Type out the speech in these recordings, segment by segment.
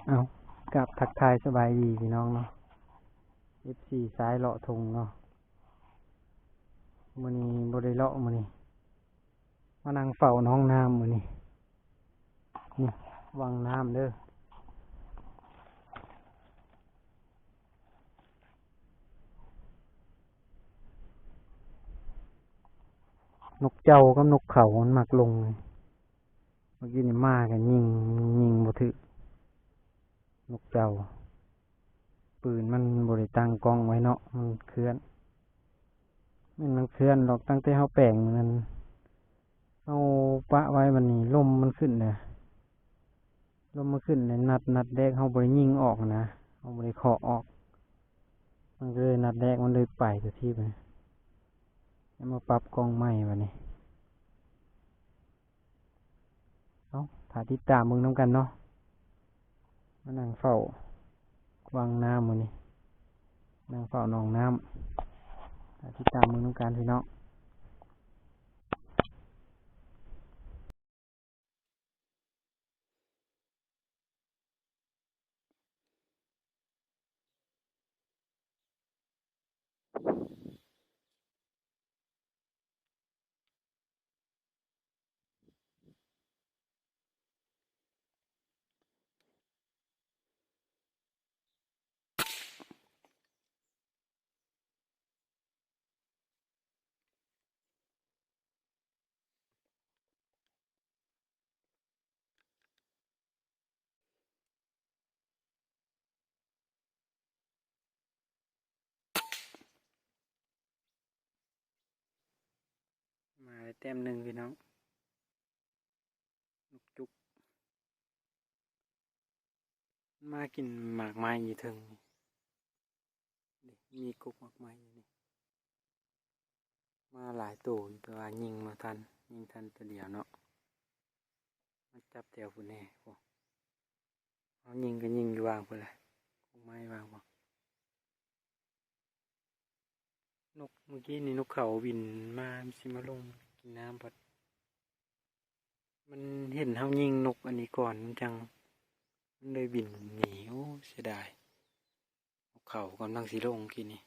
ເອົາ ກາບທັກທາຍສະບາຍດີພີ່ນ້ອງເນາະ ເອັຟຊີ ສາຍເລາະທົ່ງເນາະ. ມື້ນີ້ບໍ່ໄດ້ເລາະ ມື້ນີ້ມານັ່ງເຝົ້າໜອງນ້ຳມື້ນີ້. ນີ້ວັງນ້ຳເດີ. ນົກເຈົ້າກັບນົກເຂົາມັນມັກລົງ. ເມື່ອກີ້ນີ້ມາກໍຍິງ ຍິງບໍ່ຖືກນົກເຈົ້າ. ປືນມັນບໍ່ໄດ້ຕັ້ງກ້ອງໄວ້ເນາະ ມັນເຄື່ອນ. ແມ່ນມັນເຄື່ອນດອກ ຕັ້ງແຕ່ເຮົາແປງນັ້ນ ເຮົາປະໄວ້ ບັດນີ້ລົມມັນຂຶ້ນເດ້ ລົມມັນຂຶ້ນເດ້ ນັດ ນັດແດກເຮົາບໍ່ໄດ້ຍິງອອກນະ ເຮົາບໍ່ໄດ້ເຄາະອອກ ມັນກໍເລີຍນັດແດກມັນເລີຍໄປຕົວທີບ. ແລ້ວມາປັບກ້ອງໃໝ່ບັດນີ້. ເອົາ ຖ້າຕິດຕາມເບິ່ງນຳກັນເນາະ ມານັ່ງເຝົ້າວັງນ້ຳມື້ນີ້ ນັ່ງເຝົ້າໜອງນ້ຳ. ຖ້າຕິດຕາມເບິ່ງນຳກັນພີ່ນ້ອງ. ມາໄດ້ແຕ້ມໜຶ່ງພີ່ນ້ອງ ນົກຈຸກ ມາກິນໝາກໄມ້ຢູ່ເທິງນີ້ ມີກົກໝາກໄມ້ຢູ່ນີ້. ມາຫຼາຍໂຕຢູ່ ແຕ່ວ່າຍິງບໍ່ທັນ ຍິງທັນໂຕດຽວເນາະ. ມາຈັບແຖວພຸ້ນແດ່ ໂອ້ ເຮົາຍິງກໍຍິງຢູ່ຫວ່າງພຸ້ນແຫຼະ ກົກໄມ້ຫວ່າງພຸ້ນ. ນົກ ເມື່ອກີ້ນີ້ນົກເຂົາບິນມາ ມັນຊິມາລົງກິນນ້ຳ ພັດມັນເຫັນເຮົາຍິງນົກອັນນີ້ກ່ອນ ມັນຈັ່ງ ມັນເລີຍບິນໜີ. ໂອ້ ເສຍດາຍ ນົກເຂົາກຳລັງຊິລົງກີ້ນີ້.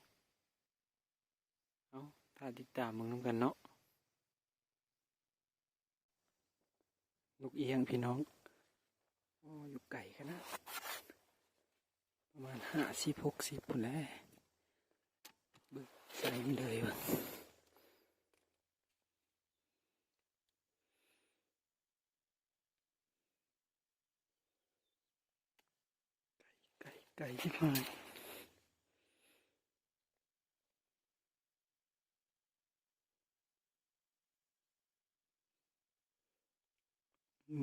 ເອົາ ຖ້າຕິດຕາມເບິ່ງນຳກັນເນາະ. ນົກອຽງພີ່ນ້ອງ ໂອ້ ຢູ່ໄກຂະໜາດ ປະມານຫ້າສິບ ຫົກສິບພຸ້ນແຫຼະ. ເບິ່ງໃສ່ມັນເລີຍວ່າ ໄກ ໄກຊິບຫາຍ.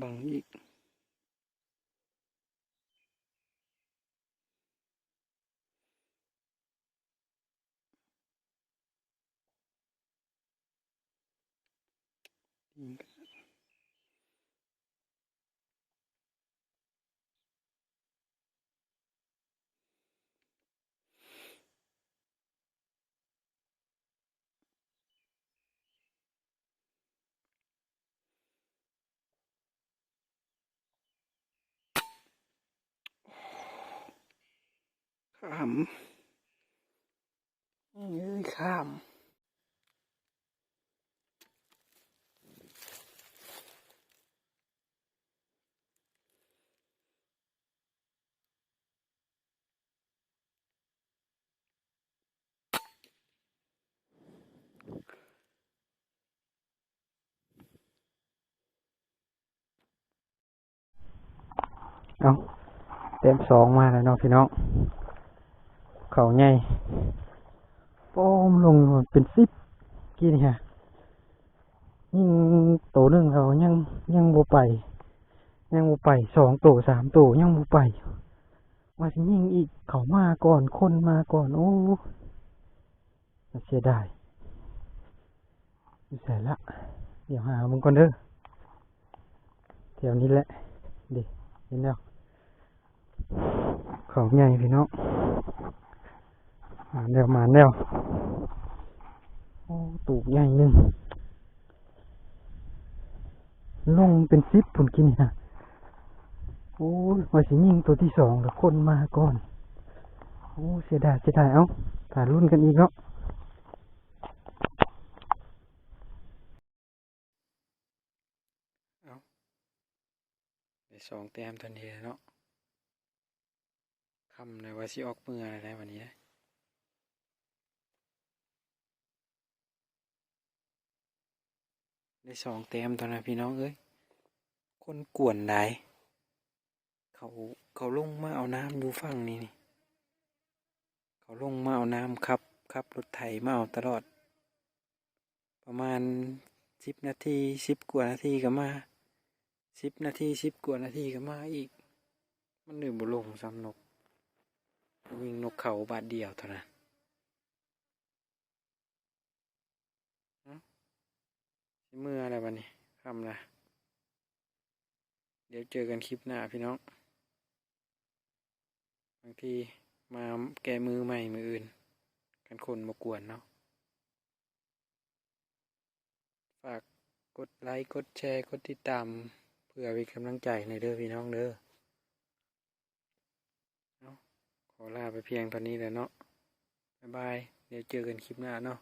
ບັງອີກ. ຂ້າມ ເອີຍ ຂ້າມ. ເອົາ ແຕ້ມສອງມາແລ້ວເນາະພີ່ນ້ອງ ເຂົາໃຫຍ່ ປ້ອມລົງເປັນສິບກີ້ນີ້ຮະ. ຍິງໂຕໜຶ່ງແລ້ວຍັງ ຍັງບໍ່ໄປ ຍັງບໍ່ໄປ ສອງໂຕ ສາມໂຕ ຍັງບໍ່ໄປ. ວ່າຊິຍິງອີກ ເຂົາມາກ່ອນ ຄົນມາກ່ອນ. ໂອ້ ເສຍດາຍ. ຢູ່ໃສລະ? ດຽວຫາເບິ່ງກ່ອນເດີ. ແຖວນີ້ແຫຼະ ເດ້ ເຫັນແລ້ວ. ເຂົາໃຫຍ່ພີ່ນ້ອງ ມາແລ້ວ ມາແລ້ວ. ໂອ້ ຕູກໃຫຍ່ໜຶ່ງ ລົງເປັນສິບພຸ້ນກີ້ນີ້ນະ. ໂອ້ຍ ວ່າຊິຍິງຕົວທີສອງ ແລ້ວຄົນມາກ່ອນ. ໂອ້ ເສຍດາຍ ເສຍດາຍ. ເອົ້າ ຖ້າລຸ້ນກັນອີກເນາະ. ເອົ້າ ໄດ້ສອງແຕ້ມທັນທີເນາະ. ຄ່ຳແລ້ວ ວ່າຊິອອກເມືອແລ້ວໄດ໋ບັດນີ້ນະ. ໄດ້ສອງແຕ້ມເທົ່ານັ້ນພີ່ນ້ອງເອີຍ. ຄົນກວນຫຼາຍ. ເຂົາ ເຂົາລົງມາເອົານ້ຳຢູ່ຝັ່ງນີ້ນີ້. ເຂົາລົງມາເອົານ້ຳ ຂັບ ຂັບລົດໄຖມາເອົາຕະຫຼອດ. ປະມານສິບນາທີ ສິບກວ່ານາທີກໍມາ, ສິບນາທີ ສິບກວ່ານາທີກໍມາອີກ. ມັນເລີຍບໍ່ລົງຊ້ຳນົກ, ຍິງນົກເຂົາບາດດຽວເທົ່ານັ້ນ. ເອົ້າ ຊິເມືອແລ້ວບັດນີ້ ຄ່ຳລະ. ດຽວເຈີກັນຄລິບໜ້າພີ່ນ້ອງ. ບາງທີມາແກ້ມືໃໝ່ມື້ອື່ນ ຄັນຄົນບໍ່ກວນເນາະ. ຝາກກົດໄລ ກົດແຊ ກົດຕິດຕາມ ເພື່ອເປັນກຳລັງໃຈໃຫ້ເດີພີ່ນ້ອງເດີ. ເອົາ ຂໍລາໄປພຽງເທົ່ານີ້ແຫຼະເນາະ. ບາຍບາຍ. ດຽວເຈີກັນຄລິບໜ້າເນາະ.